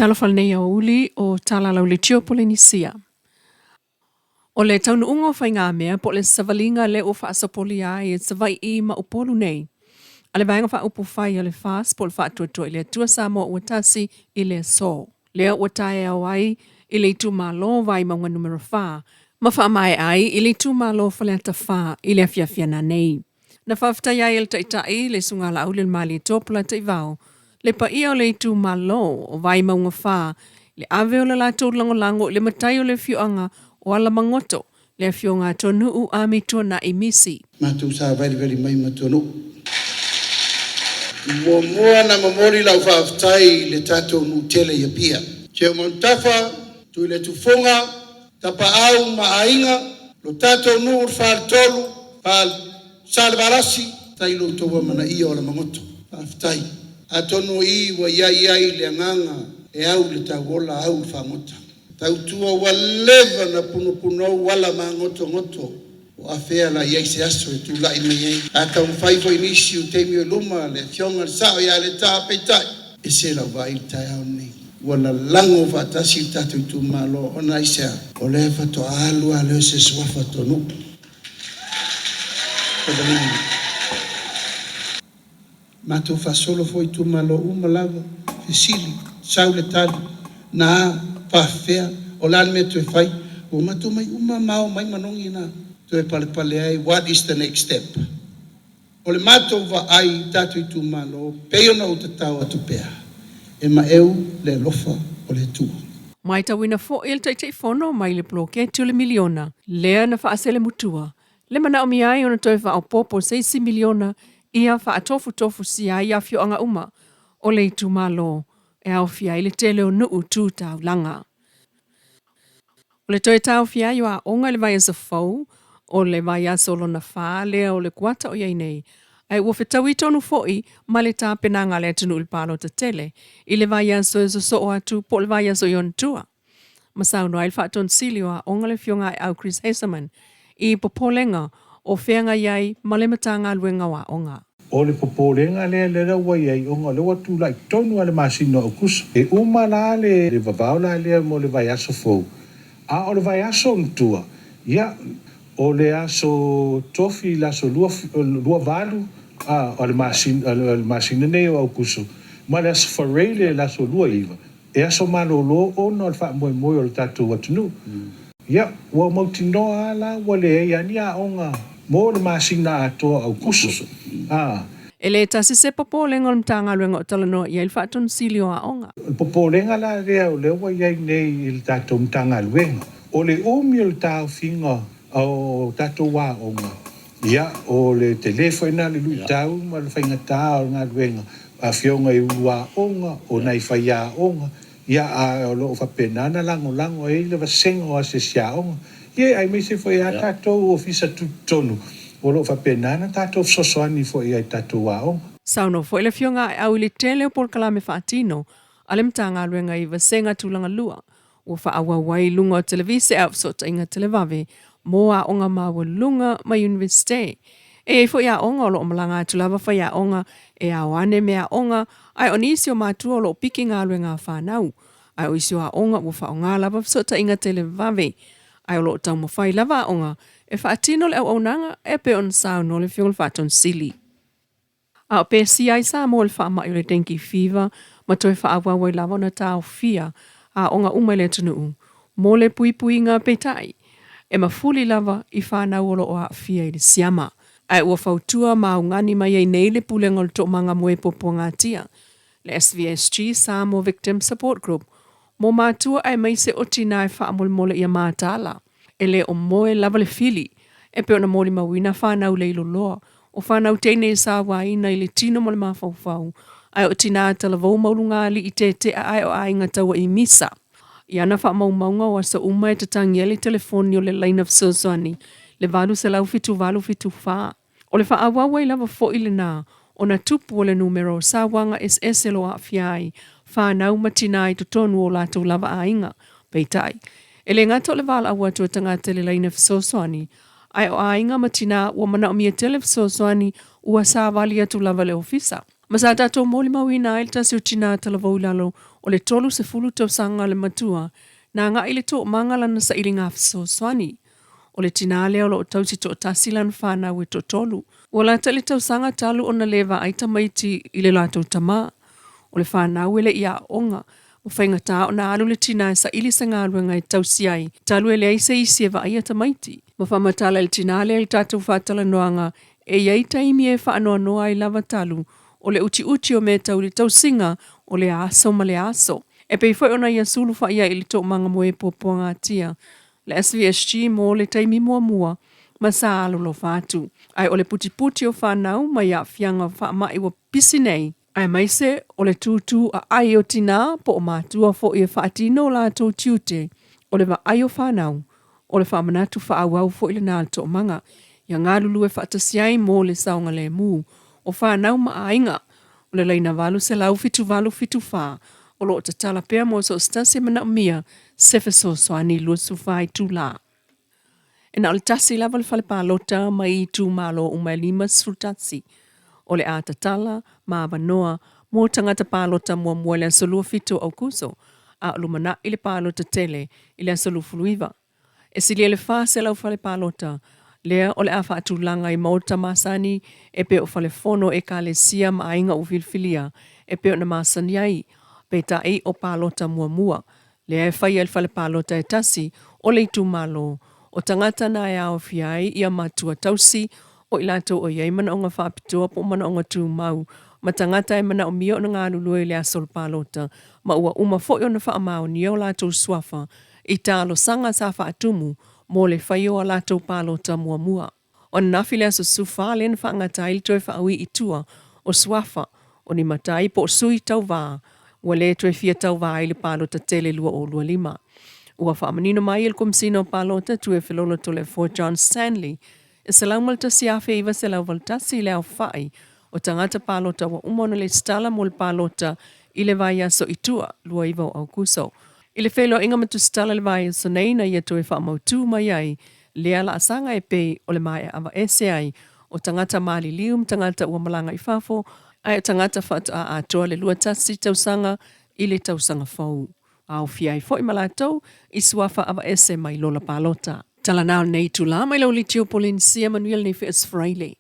Talofa lenei aoauli o Tala Lauletio Polenisia. O le taunuuga o faigamea po o le savaliga lea ua faasopolia ai e Savaii ma Upolu nei a le Vaega Faaupufai a le FAST po o le Faatuatua i le Atua Samoa Ua Tasi i le aso lea ua taeao ai i le itumalo Vaimauga Numera 4 ma faamaea ai i le itumalo Faleata 4 i le afiafi ananei. Na faafetaia ai e le Taitai le Susuga Laauli o le Malietoa Polataivao le paia o le itumalo o Vaimauga 4 i le ave o le latou lagolago i le matai o le afioaga o Alamagoto, le afioga a Tonu'u Amituana'i Misi. Matou savalivali mai ma Tonu'u. Muamua na momoli lau faafetai i le tatou nuu tele i Apia. Seumanutafa, Tuiletufuga, Tapaau ma Aiga, lo tatou nuu le Faletolu, Salevalasi, faafetai i lo outou amanaia o Alamagoto. Faafetai. Atonu o i ua i ai ai le agaga e au i le tauola, au i le fagota. Tautua ua leva na punopunou ala magotogoto o afea la i ai se aso e tulai mai ai. A taumafai foi nisi o taimi o luma le afioga i le sao ia Letaa peitai, ese lau vaai i le taeao lenei. Ua lalago faatasi le tatou itumalo ona aisea? O lea faatoa alu lava lea o se suafa Tonu'u. Matou faasolo foi i itumalo uma lava, fesili, sau le tali, na a, faafefea, o le a le mea e toe fai? Ua matou omai uma ma ao mai manogi na toe palepale ai, what is the next step? O le matou vaai i tatou itumalo, pei ona ou tatao atu pea, e maeu le alofa o le Atua. Matauina foi e le Taitaifono mai le poloketi o le miliona lea na faaselemutua le manaomia ai ona toe faaopoopo se isi miliona ia faatofutofusia ai afioaga uma o le itumalo e aofia ai le tele o nuu tu taulaga. O le toe taofia ai o aoga i le vaiaso fou, o le vaiaso lona fa lea o le kuata o i ai nei, ae ua fetaui tonu foi ma le tapenaga a le atunuu i le palota tele i le vaiaso e sosoo atu po o le vaiaso i ona tua. Ma saunoa ai le Faatonu Sili o Aoga le Afioga Aeau Chris Haseman i popolega o feagai ai ma le Matagaluega o Aoga. O le popolega lea lea ua i ai ona o lea ua tulai tonu lava i le masina o Aukuso. E uma la le vavao la lea mo le vaiaso fou, a o le vaiaso ona tua, ia, o le aso Tofi i le aso 28 o le masina nei o Aukuso ma le aso Faraile i le aso 29, E aso malolo ona o le faamoemoe o le tatou atunuu. Ia, ua mautinoa lava la ua leai lava ni aoga mo le masina atoa o Aukuso. A. E le tasi se popolega o le Matagaluega o talanoa i ai le Faatonu Sili o Aoga. O le popolega la lea o lea ua i ai nei i le tatou Matagaluega, o le umi o le taofiga o tatou aoga, Ia, o le tele foi lena o le luitau ma le faigata o le galuega a afioga i ulu aoga, o nai faiaoga, ia, a o lo o faapena ona lagolago ai le vasega o asiasi aoga, ia, aemaise foi lava tatou ofisa tutotonu o lo o faapena ona tatou fesoasoani foi i tatou aoga. Saunoa foi le Afioga Aeau i le tele o polokalame faatino a le Matagaluega i vasega tulaga lua Ua faaauau ai i luga o televise a o fesootaiga televave mō aoga maualuluga ma Iunivesite. E i ai foi aoga o lo o malaga atu lava faiaoga e ao ane meaaoga, ae o nisi o matua o lo o piki galuega a fanau. Ae o isi o aoga ua faaaoga lava fesootaiga televave, ae o lo o taumafai lava aoga e faatino le auaunaga e pei ona saunoa le Afioga i le Faatonu Sili. A o pesia ai Samoa i le faamai o le dengue fever ma toe faaauau ai lava ona taofia aoga uma i le atunuu mo le puipuiga peitai e mafuli lava i fanau o lo o aafia i le siama. Ae ua fautua ma augani mai ai nei le Pulega o le Toomaga Moe Puapuagatia, le SVSG, Samoa Victim Support Group, mo matua aemaise o tinā e faamolemole ia mataala e le o moe lava le fili e pei ona molimauina fanau leiloloa o fanau teine e sauaina i le tino ma le mafaufau ae o tinā talavou mauluga alii tetea ae o aiga taua i misa. I ana faamaumauga o aso uma e tatagi ai le telefoni o le laina fesoasoani le 800 7874. O le faaauau ai lava foi lena ona tupu o le numera o sauaga eseese o lo o aafia ai fanau ma tinā i totonu o latou lava aiga. Peitai, e le gata o le valaau atu a tagata i le laina fesoasoani, ae o aiga ma tinā ua manaomia tele fesoasoani ua savali atu lava i le ofisa. Ma sa tatou molimauina ai le tasi o tinā talavou i lalo o le 30 tausaga le matua na agai i le toomaga lana sailiga fesoasoani. O le tinā lea o lo o tausi toatasi lana fanau e toatolu. Ua lata i le tausaga talu ona le vaai tamaiti i le latou tamā. O le fanau e le i aooga, ua faigata ona alu le tinā e saili se galuega e tausi ai, talu e leai se isi e vaaia tamaiti. Ma faamatala e le tinā lea i le tatou faatalanoaga, e i ai taimi e faanoanoa ai lava talu o le utiuti o mea tau i le tausiga o lea aso ma lea aso. E pei foi ona ia sulufai ai i le toomaga mo e puapuagatia le SVSG mo le taimi muamua ma sa alolofa atu. Ae o le putiputi o fanau mai aafiaga o faamai ua pisi nei, aemaise o le tūtū aai o tinā po o matua foi e faatino o latou tiute o le vaai o fanau, o le faamanatu faaauau foi lena a le toomaga ia galulue faatasi ai mo le saogalemu o fanau ma aiga. O le laina 800 7874 o lo o tatala pea mo so o se tasi e manaomia se fesoasoani 24 itulā. E na o le tasi lava le fale palota mai itumalo uma e 51 o le a tatala ma avanoa mo tagata palota muamua i le aso 27 o Aokuso, a o lumanai le palota tele i le aso 29. E silia i le 400 fale palota lea o le a faatulaga i maota masani e pei o fale fono ekalesia ma aiga ua filifilia e pei ona masani ai, peitai o palota muamua lea e faia i le fale palota e tasi o le itumalo. O tagata na e aofia ai ia matua tausi, o i latou o i ai manaoga faapitoa po o manaoga tumau, ma tagata e manaomia ona galulue i le aso o le palota, ma ua uma foi ona faamaonia o latou suafa i talosaga sa faatumu mo le faia o a latou palota muamua. O ananafi le aso 14 lea na faagata ai le toe faaui i tua o suafa o ni matai po o sui tauvā ua le toe fia tauvā ai i le palota tele 2025. Ua faamanino mai e le Komesina o Palota Tuiafelolo Toleafoa John Stanley e 101,981 le aofai o tagata palota ua uma ona lesitala mo le palota i le vaiaso i tua 29 o Aokuso. I le feiloaiga ma tusitala i le vaiaso nei na ia toe faamautu mai ai lea laasaga e pei o le maea aveese ai o tagata maliliu ma tagata ua malaga i fafo ae o tagata faatoa atoa le 21 tausaga i le tausaga fou. Aofia ai foi ma latou i suafa aveese mai lola palota. Tala na o lenei itulā mai lau litio Polenisia manuia lenei Feasfraile.